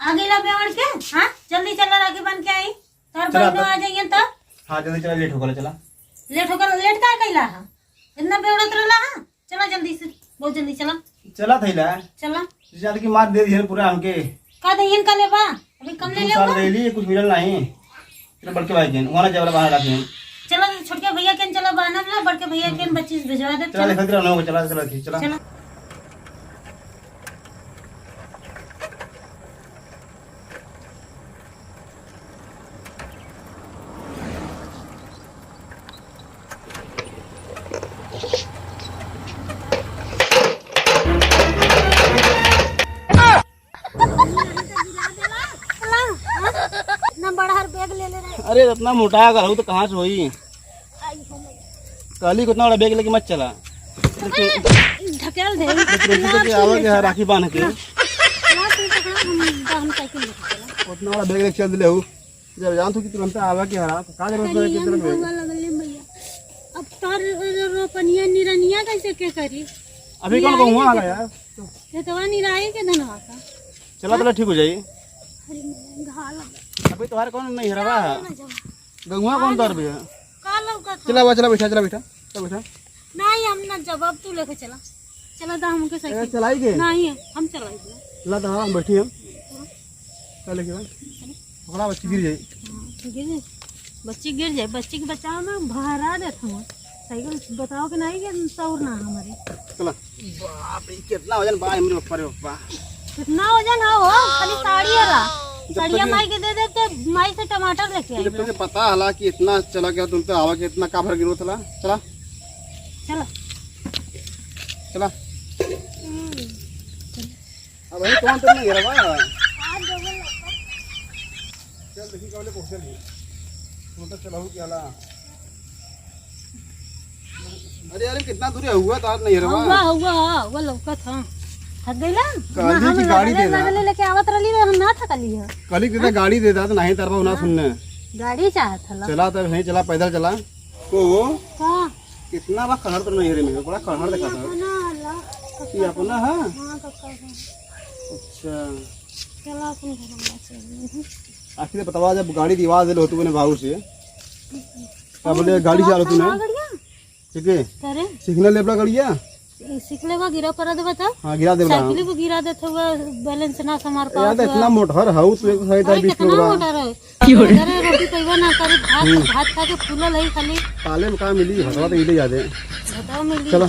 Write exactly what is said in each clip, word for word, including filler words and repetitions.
आ गइला बेवड़ के? हाँ, जल्दी चला, राखी बांध के आई। तोर चला बहनों तो। आ जाइए तो। हाँ, जल्दी चला, लेट होकर चला। लेट होकर, लेट का कैला है? इतना बेवड़त रहला है? चला जल्दी से, बहुत जल्दी चला। चला थैला। चला। ज्यादा की मार दे दिहन पूरा हमके। का दहियन का लेबा? अभी कम ले दो ले साल बा। ले ली, कुछ मिलल नहीं। तेरे बड़के भाई के, वहाँ जबरा बाहर रखी हम। चला तो छोटके भैया के चला बहाना में, बड़के भैया के बच्ची से भिजवा दे। चला, चला। देखत रहो, चला, चला, चला। चला। इतना बड़ा हर बैग ले ले रहे। अरे, इतना मोटा अगर हो तो कहाँ से होई? काली को इतना बड़ा बैग लेके मत चला। ढकेल दे। लेकिन उनसे के आवा के है राखी बांध के। ना, ना, तू पकड़ा, हम, हम साइकिल लेके चला। उतना बड़ा बैग लेके चल दिले हो। जब जान तू कि तुरंत आवा के हरा, तो का जरूरत पड़े के तुरंत बैग? लगल है भैया। अब तोर रोपनिया निरनिया कैसे के करी? अभी कौन निराई कहूँ के आ दे। यार? खेतवा निराई के धनवा का। चला, चला, ठीक हो जाई। अरे, घाल। अभी तोहार कौन नहीं हरवा है? ना जाओ। गंगुआ कौन तोर भी है? का लौकत है? चला, बा, चला, बैठा, चला, बैठा, चला, बैठा। नहीं, हम ना जब, अब तू लेके चला। चला, दा हमके ए, साइकिल। चलाई के? नहीं, हम चलाई दे। ला, दा, हम बैठी हम। चला। चल, लेके बा। पकड़ा, बच्ची गिर जाई। हाँ, गिर जाई। बच्ची गिर जाई, बच्ची के बचाव में भरा देत हूँ। साइकिल बताओ कि नहीं, कि सौर ना हमारे। चला। बाप रे, कितना वजन बा, हमरे ऊपर रे बाबा। कितना वजन है हो? खाली साड़ी हला। जब साड़िया तक माई के दे देते, माई से टमाटर लेके आई जब तक बा। पता हला कि इतना चला गया, तुम तो आवा के इतना काफर गिरो थला। चला। चला। चला। हम्म। अब वही कौन तुमने घेरा बा? चल देखी कबले पहुंचल ही। तू तो चलाऊ के हला। अरे, अरे, कितना दूर है? हुआ तार नहीं है रे बा। हुआ, हुआ, हाँ, हुआ लौकत, हाँ। थक गइला? कहली ना, हम कि गाड़ी लगले, दे दा। लगले लेके आवत रहली, हम ना थकली है। कहली कि हाँ? गाड़ी दे दा, तो नहीं तरबा ना हाँ। सुनने। गाड़ी चाहत हला। चला तब नहीं चला, पैदल चला। को वो? का? कितना बा खहर तो नहीं है रे मेरे, बड़ा खहर देखा था। अपना हला, ये अपना है? हाँ, कक्का है। अच्छा। चला अपन घर में चल। आखिर बतावा, जब गाड़ी दिवा दे लो तू अपने भाऊ से, तब बोले गाड़ी चालू तू ना। गाड़िया? ठीक है। करे? सिग्नल लेबड़ा गड़िया? ए, सिग्नल बा गिरा पड़ा देबा त? हाँ, गिरा देबड़ा। साइकिल को गिरा देत हुआ, बैलेंस ना संभाल पावत यार, इतना हुआ। मोटहर हऊ, तू एक सौ अरे, बीस कितना किलो बा। मोटहर है? अरे, रोटी पैबा ना करे, भात, हम्म। भात खा के फूलल है खाली। पाले में का मिली? भतवा तो इले जादे। बताओ मिली। चला।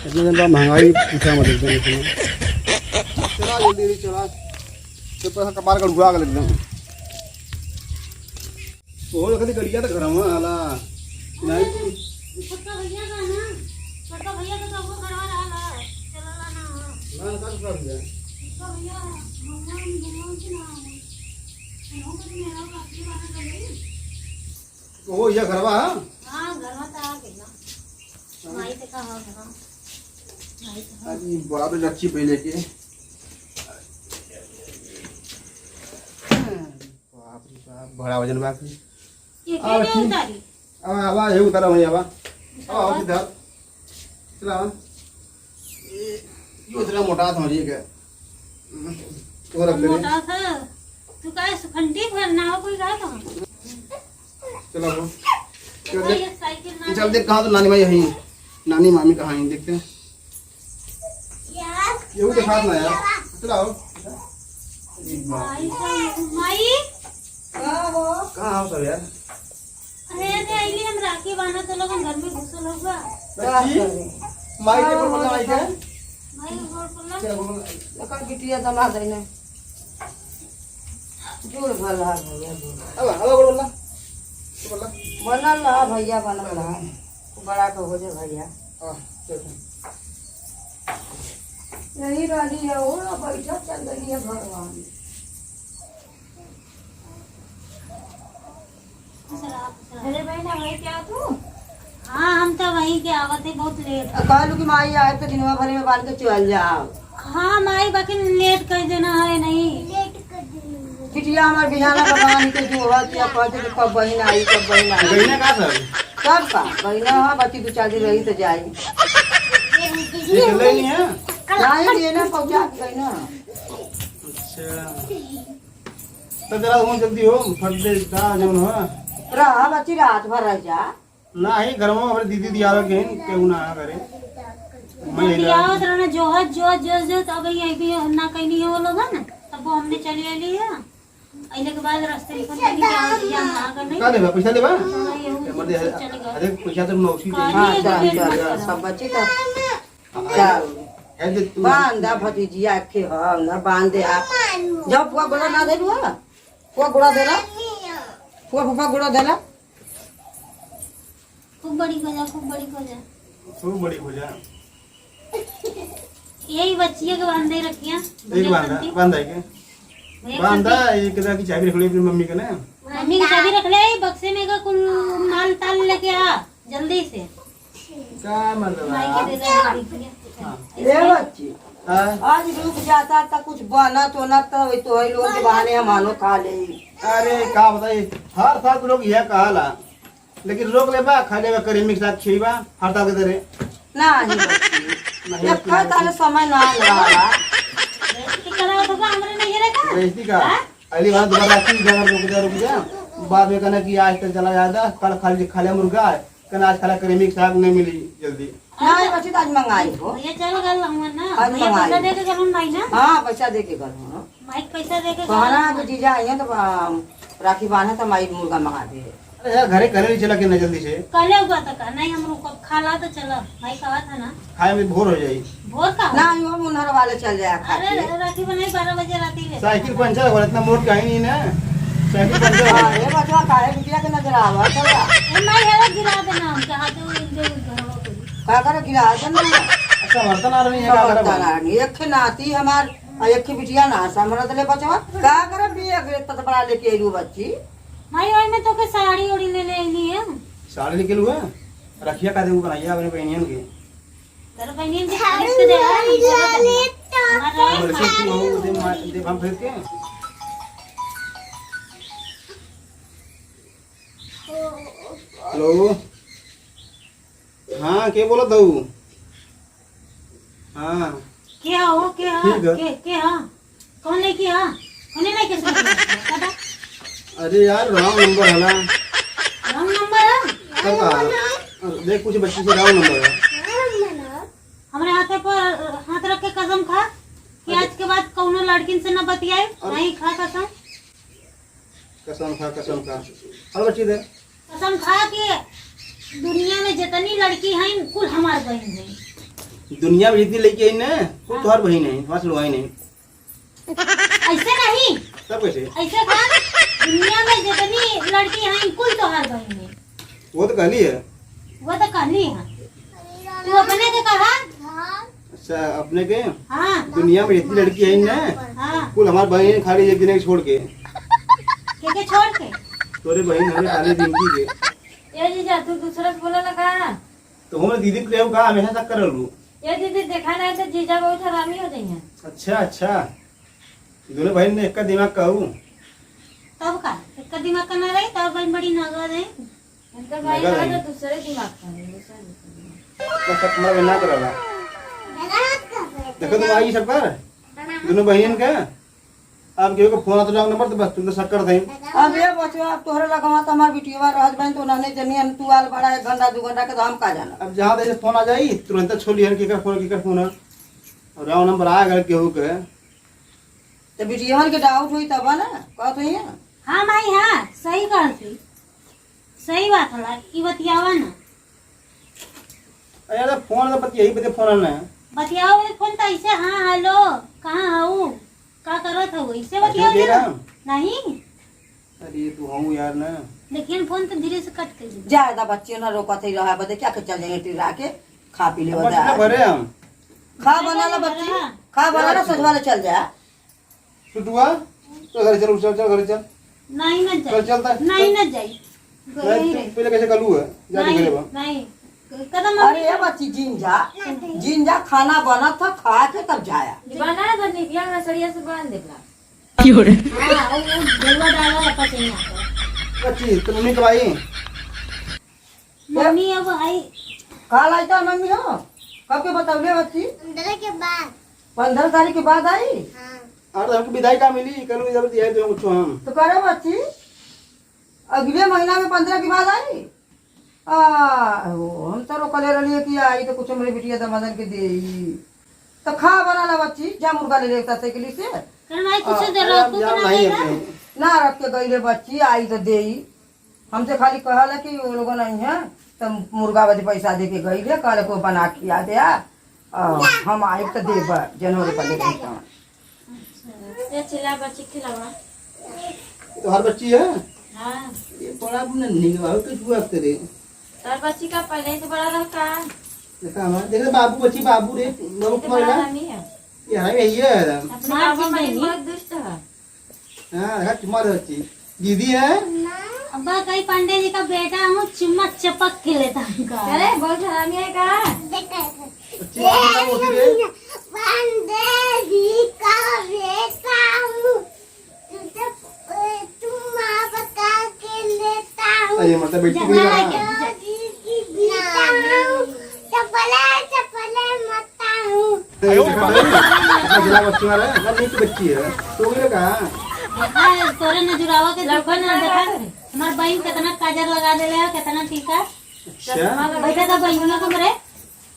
इतना दिन बा महंगाई पूछा मत एकदम इसमें। चला जल्दी, जल्दी चला। तो पैसा कपार का उड़ा के एकदम। ओहो, देखा थी गड़िया तो घरवा आला। नहीं। छोटका भैया का ना, छोटका भैया का तो वो घरवा रहा ला, चला ला ना हो। ना, ना, का छोटका भैया? छोटका भैया, भगवान, भगवान के नाम है। हम लोग को तो मेरा बाप के बारे में ओहो, ये घरवा है? हाँ, घरवा तो आ गई ना। हाँ। माई तो कहा घरवा। माई तो हाँ। अरे बाप रे, रखी पहले के। बाप रे बाप, बड़ा वजन बा की। ये आ, के ठीक। उतारी? आ, आवा, ये उतारा वही आवा। आ, आवा, सीधा। चला। ये, ये उतना मोटा था, ये क्या? तो रख ले। मोटा था। तू काहे सुखंडी भर ना हो कोई रहा था? चला हो। चल तो देख, ये साइकिल ना चल देख, कहाँ तो नानी माई यहीं। नानी मामी कहाँ हैं, देखते हैं। ये वो दिखा ना यार। चला हो। माई, माई। कहाँ हो सब यार? अरे, अरे, अइली हम राखी बांधा तो लोगन घर में घुसल होगा। बच्ची, माई के हाँ, बोलना, माई के? माई के बोल, बोलना। चल, बोल। एकर बिटिया दमाद है ना। जोड़ भला भैया, जोड़। अब, अब बोल बोलना। तो बोलना। बनल रहा भैया, बनल रहा। बड़ा तो हो जाए भैया। हाँ, चल। यही रहली है, वो ना बैठा चल रही है भगवान। अरे बहना, वही क्या तू? हाँ, हम तो वहीं के आवत है, बहुत लेट। आ, कहलू कि माई आए तो दिनवा भरे में बांध के चल जाओ। हाँ माई, बाकी लेट कर देना है नहीं। लेट कर देना। बिटिया हमार बिहाना भगवान के जो हुआ किया, कहते कि कब बहिन आई, कब बहिन आई। गई ना का सर? कब का? बहिना हाँ, बच्ची दो चार दिन रही तो जाई। निकले नहीं है? नहीं, ये ना पहुँचा के गई ना। अच्छा। तो जरा हो जल्दी हो, फट दे, जा जौन हो। रहा बच्ची, रात भर रह जा। नाही, घर में हमरे दीदी दियावे के हैं, केहू ना आ करे। मैं ही दियावत रहना, जोहत, जोहत, जोहत, जोहत, अब यही भी ना कहनी है वो लोग, है ना? तब वो हमने चली आली है। अइले के बाद रास्ते में फोन करी कि आओ भैया, हम आ गए नहीं। का लेबा? पैसा लेबा? हाँ, ये ए, मर्दे, चलेगा। अरे, पैसा तो मौसी दे। हाँ, चल, चल, चल, सब बच्ची तो। हाँ, चल। है जे तू बांधा भतीजिया के हो, ना बांधे आप। जब फुआ गोड़ा ना दे दुआ, फुआ गोड़ा देला, फुआ फूफा गोड़ा देला। खूब बड़ी हो जा, खूब बड़ी हो जा। खूब बड़ी हो जा। यही बच्चिया के बांधे रखिया, एक बांधा, बांधा है के? भैया बांधा, खातिर। एक तरह की चाबी रख ले अपनी मम्मी के ना। मम्मी की चाबी रख ले, बक्से में का कुल माल ताल लेके आ, जल्दी से। का मतलब माई के है? दे दे, दे दिया। हाँ। ए बच्ची, हाँ? आज रुक जाता त कुछ बनत होनत त वही तो है लोग के बहाने हम आनो खा ले। अरे का बताई, हर साल तो लोग यह कहाला, लेकिन रोक ले बा, खा लेबा, करेमी के साग खिएबा, हड़ताल के दरे। नाही बच्ची, नहीं, एक नहीं। ताले समय ना लगा। बेइज्जती करावत होगा हमरे नैहरे का? बेइज्जती का? हाँ? अगली बार दोबारा राखी, इधर रुक जा, रुक जा। बाद में कहना कि आज तक चला जाता, कल खा ले, खा ले मुर्गा, कहना आज खा ले करेमी के साग नहीं मिली जल्दी। नाही बच्ची, तो आज मंगाई हो। भैया चल गल हूँ ना। आज भैया मंगाई। पैसा दे के गल हूँ भाई ना। हाँ, पैसा दे के गल हूँ। माइक पैसा दे के कहना गल कि हूँ। जीजा आइए तो, आ, राखी बांधे तो माई मुर्गा मंगा दे। अरे यार, घरे करे नहीं चला के ना जल्दी से। कहले हुआ तो का, नहीं हम रुको, खा ला तो चला। भाई कहा था ना। खाए में भोर हो जाई। भोर का हो? ना, यो मुनहर वाले चल जाए खा अरे, के। राखी बनाई बारह बजे राती रे। साइकिल पंचर हो, इतना मोट कहीं नहीं ना। साइकिल पंचर हो। हाँ, ये बचवा काहे बिटिया के नजर आवा, चल जा। ए, नहीं है, गिरा देना हमके, हाथ में इनके घरवा को। का करे, गिरा देना। अच्छा, बर्तन आ रही है, का करे संभरता बा? ना रही। एक नाती हमार, आ एक बिटिया ना संभरत ले बचवा। का करे, भी एक तत बड़ा लेके आइलू बच्ची। माई, ओई में तोके साड़ी ओड़ी ले ले अइली है। साड़ी लेके लुआ? रखिया का देबू बनाइया अपने बहनियन के। तेरे बहनियन के खरीद के दे, हाँ, हम बोलत हनी। हमार रहे हम बोले, तू हो, दे मा-, दे हम खरीद के। हेलो। हाँ, के बोलत हऊ? हाँ। के हो, के हो, ठीक है। के, के हो? कौन लड़की है? कौन लड़की से बता। अरे यार, wrong number है ना। Wrong number है? तब का? देख, कुछ बच्ची से wrong number है। हमरे हाथे पर हाथ रख के कसम खा कि अरे। आज के बाद कौनो लड़किन से न बतियाए, अरे। नहीं खा कसम। कसम खा, कसम खा। और बच्ची दे। कसम खा के दुनिया में जितनी लड़की हैं, कुल हमार बहिन हैं। दुनिया में जितनी लड़की हैं ना, कुल हाँ। तोहार बहिन हैं, हमार से लोग हैं नहीं। ऐसे नहीं। तब कैसे? ऐसे खा, दुनिया में जितनी लड़की हैं, कुल तोहार बहिन हैं। वो तो कहली है। वो तो कहली है। तू अपने के कहा? अच्छा, अपने के? हाँ। दुनिया में इतनी लड़की है ना, हाँ। कुल हमार बहिन खाली एक जने के छोड़ के। के के छोड़ के? तोरे बहिन हमें खाली रिंकी के। ए जीजा, तू दूसरा से बोला ना का? तो हमरे दीदी के का हमेशा शक कर लू। ए दीदी, देखा नहीं तो जीजा बहुत हरामी हो जाइए। अच्छा, अच्छा। दोनों बहिन में एक दिमाग कहू। तब का? एक दिमाग का ना रही, तब बहिन बड़ी नागवा रही। इनका भाई नजर ना आई। तो दूसरे दिमाग का है, दूसरा दिमाग का। तो शक मत ना करला। देखो तो भाई सब कर, दोनों बहिन का, अब केहू के फोन आता wrong number तो बस तुम तो शक कर दे। अब ये बचवा, अब तोहरे लगवा तो हमार बिटिया रहत बहन तो उन्होंने जनियन तू आल बड़ा एक घंटा दो घंटा के तो हम का जाना। अब जहाँ तक फोन आ जाई, तुरंत छोड़ लिहन, केकर फोन, केकर फोन है। और wrong number आ गए केहू के। तो बिटिया के doubt होई तब ना, कहत होई है। हाँ माई, हाँ, सही कहत होई। सही बात होला, ई बतियावा ना। अरे यार, फोन तो बतियाई, बतिया फोन है ना। बतियावा, फोन तो ऐसे, हाँ, हेलो, कहाँ हऊ? का करत हऊ? ऐसे अच्छा, बतियावा दे ना। रहा। नहीं। अरे, तू हऊ यार ना। लेकिन फोन तो धीरे से कट कर दे। ज्यादा बच्चे ना रोकत ही रहा, बदे क्या के चल जाएंगे टिरा के, खा पी ले अब बता। बच्चे भरे हम। खा बना ला बच्ची, खा बना ला, सजवा ले चल जा। टुटुआ, चल घरे चल, चल, चल घरे चल। नहीं ना चल, जाई। चल, चल, नहीं चल। ना जाई। नहीं, यही तू रहे। पहले कैसे कलू है? जा तू नहीं, घरे बा। नहीं। कदम अरे ये बच्ची, जिन जा, जिन जा, खाना बनत था, खा के तब जाया। बना दे, निकिया में सरिया से बांध देला। क्यों रे? हाँ, वो, वो ढेलवा डाला है पसेना को। बच्ची, तो मम्मी कब आई? मम्मी अब आई। काल आई तो मम्मी हो? कब के बतौले बच्ची? पंद्रह के बाद। पंद्रह तारीख के बाद आई? हाँ। अरे हमके विदाई का मिली, कल विदाई दिया दे कुछ हम। तो करे बच्ची, अगले महीना में पन्द्रह के बाद आई। आ, ओ, हम तो रोकले रहलिए कि आई तो कुछ हमरे बिटिया दमादन के देई। तो खा बना ला बच्ची, जा मुर्गा ले ले एकटा साइकिल से। कल भाई कुछ आ, दे अरे लो, आप कुछ जाओ ना नहीं देगा। अपने। ना रख के गईले बच्ची, आई तो देई। हमसे खाली कहला कि वो लोग नहीं है, तो मुर्गा बदे पैसा दे के गईले, कहले को बना खिया दे आ, आ, हम आइब तो देब, जनवरी पर लेके हम। अच्छा, ये चिल्ला बच्ची खिलावा। ये तो हर बच्ची है। हाँ। ये बड़ा बुना नहीं है, कुछ हुआ करे। तार बच्ची का पहले से बड़ा रहा का? देखा हमारा, देख रे बाबू, बच्ची बाबू रे, बाबू ये तो तुम्हारा बड़ा ना? आदमी है। ये है, यही है। अपने मार बाबा की मम्मी नहीं। बहुत दुष्ट है। हाँ, देखा तुम्हारा बच्ची। दीदी है? अब्बा कई पांडे जी का बेटा हूँ, चुम्मा चपक के लेता हूँ का। अरे, बहुत हरामी है का? बच्ची, बाबू का होती रे? पांडे जी का बेटा हूँ। तुझे, ए, तुम माँ बता के लेता हूँ। अरे, मतलब, बैठी हुई है। दादी की बेटा हूँ। चपले, चपले मता हूँ। ए, देखा, देखा, जिला बच्ची वाला है, मतलब, नीक बच्ची है। तो ये कहा? देखा, तोरे नजुरावा के देखो ना, देखा, हमार बहिन कितना काजर लगा देले है, कितना टीका। अच्छा। बैठा था बहिन ना कमरे।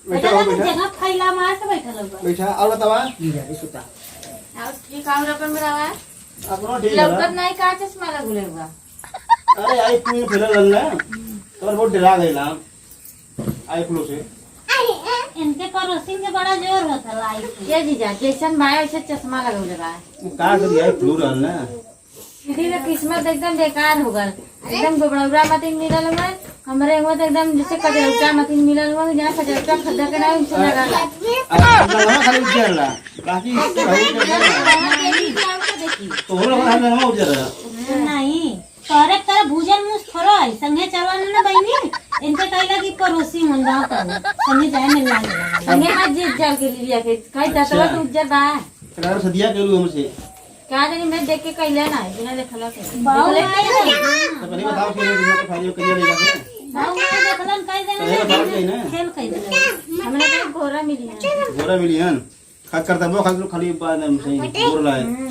बैठा बैठा हो, तो बैठा। जगह फैला मार के बैठल होगा। बैठा, और बतावा? ठीक है, सुता। और ठीक, और अपन बतावा? अपनो ठीक है। लौकत नहीं का चश्मा लगले हुआ। अरे, आई फ्लू फैलल रहल ना, तो बहुत डरा गइला। आई फ्लू से। इनके पड़ोसिन के बड़ा जोर होता ला आई फ्लू। ये जीजा, जैसन बा, वैसे चश्मा लगले बा। वो का करी, आई फ्लू रहल ना। दीदी के किस्मत एकदम बेकार हो गल। एकदम गोबड़ौरा मतिन मिलल हुआ। हमरे हुआ तो एकदम जैसे कजरौटा मतिन मिलल हुआ, जहाँ कजरौटा खद्दा के ना उनसे लगा ला। अब हम लोग खाली उज्जर ला, बाकी सब उज्जर ला। तो हो रहा है ना उज्जर है। नहीं, तोहरे तरह भूजल मुस थोड़ा है, संगे चला ना बहिनी, इनके कहला कि पड़ोसी मन रहा करो, संगे जाए मिलना चला। संगे मत जीत जाल के लिए के, कहीं दतवा अच्छा। तो उज्जर बा। तो अगर सदिया के लू हमसे। का जानी, मैं देख के कइले ना, बिना देखला के। बाऊ देखले ना। तो पहले बताओ कि ये तो खाली करिया नहीं जाते। बाऊ ना देखलन, कई देना पहले बताओ कि ना। फेल कई देना। हमने तो घोड़ा मिली है। घोड़ा मिली है। खा करता वो खाली, खाली बात नहीं सही, बोल रहा है। हम्म।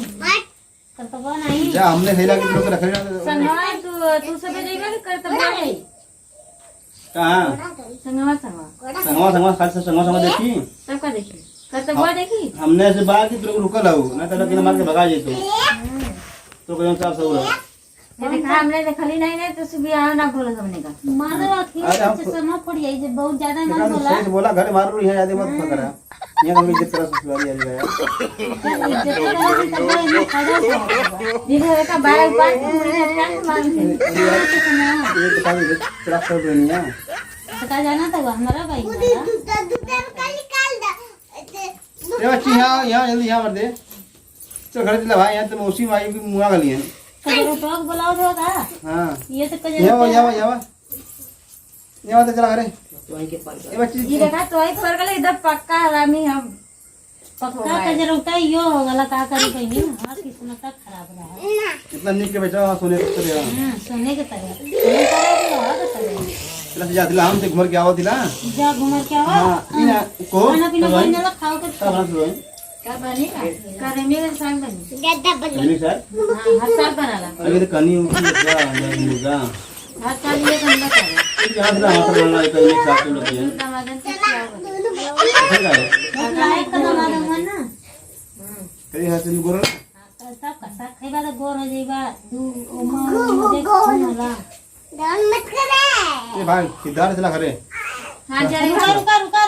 करता वो नहीं। जा, हमने हेला के लोग रख रहे हैं। संगवा, तू, तू सब जाइबा कि करता वो नहीं? कहाँ? संगवा, संगवा। संगवा, संगवा, खाली से संगवा, संगवा देखी। सबका देखी। करतबा देखी। हमने ऐसे बात की, तुम रुकल हो, ना तो लकीर मार के भगा जाए तो। हम्म। तो कहीं साफ सही रहो। ये देखा, हमने देखली नहीं, नहीं तो सुबह आओ ना बोलो हमने का। मारो आखिर अरे हम से समा पड़ जाई, जब बहुत ज्यादा देखा, मत हम बोला। सही से बोला, घर मार रही है, याद मत हम्म। पकड़ा। ये हम इज्जत करा ससुराल यार। इज्जत करा ससुराल में खड़ा हो। दीदी, बेटा, बारह पाँच में मुझे क्या मालूम है? ये बता दे, तेरा सब दुनिया। बता जाना था वो हमारा भाई वाला। दूसरा, दूसरा का निकाल दे। ए बच्ची, यहाँ, यहाँ, जल्दी यहाँ मत दे। चल, घर चला भाई, यहाँ तो मौसी माई भी मुआ गली है। कजर उठवा के बुलाओ दो का? हाँ। ये तो कजर यहाँ, उठवा यहाँ, यहाँ। यहाँ तो चला घरे। तो वहीं के पास। ए बच्ची, ये देखा, तो वही पर गले एकदम पक्का हरामी हम। पक्का हो गए। कजर उठा यो हो गला, का करी बहिनी? हाँ, किस्मत खराब रहा। इतना नीक के बेचा, हाँ, सोने के तरह। हाँ, सोने के तरह। सोने के तरह भी रहा, तो तरह। चला, जा, दिला, हम से घूमर के आवा, दिला। जा, घूमर के आवा। हाँ, हाँ। इना, को, खाना पीना तो भाई, बन जाला, खाओ के। का बना तू भाई? का बनी ना? करमी के साग बनी। ज्यादा बनी। करमी साग? हाँ, हर साल बनाला। अरे, तो कनी उठी, क्या, मुर्गा? हर साल ये धंधा करे। ठीक है, हाथ ना, हाथ ना, करमी साग के लोग हैं। टमाटर से क्या बने? ठीक है। तो लाइट का दमा दूंगा ना। हम्म। कहीं हाथ से नहीं बोल रहा? हाँ, तो सब का साग खइबा तो गोर हो जाइबा। दू, ओ, माँ, गो, गो, देख, गो। सुन होला। डाल मत करे। ए भाई, किधर चला घरे? हाँ, जा रही हूँ। रुका, रुका, रुका, रुका।